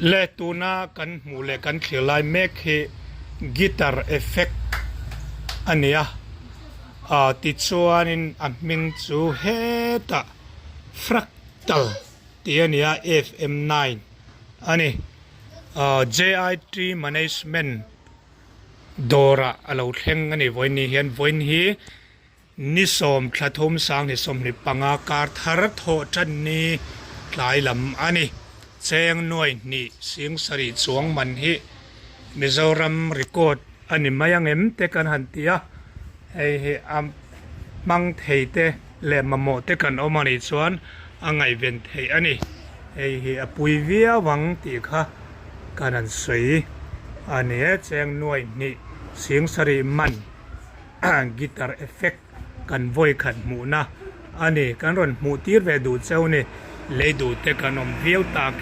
Le tuna kan hmuh leh kan thlir lai mek hi guitar effect a ni a ah tichuanin a hming chu hetah fractal tih a ni a F_M 9 a ni ah J_I_T management dawrah a lo thleng a ni vawiin ni hian vawiin hi. Ni sawm thla thum sang ni 25 kar thar thawh tan ni tlai lam a ni. Cheng nuai hnih sing sarih chuang man hi Mizoram record a ni mai ang em te kan han ti a, hei hi a hmang thei te leh mamawh te kan awm a nih chuan a ngaihven theih a ni. Hei hi a pui viau ang tih kha kan han sawi a ni e, cheng nuai hnih sing sarih man. Guitar effect kan vawi khat hmuhna a ni. Kan rawn hmuh tir ve duh cheu ni. Lei duh te kan awm viau tak.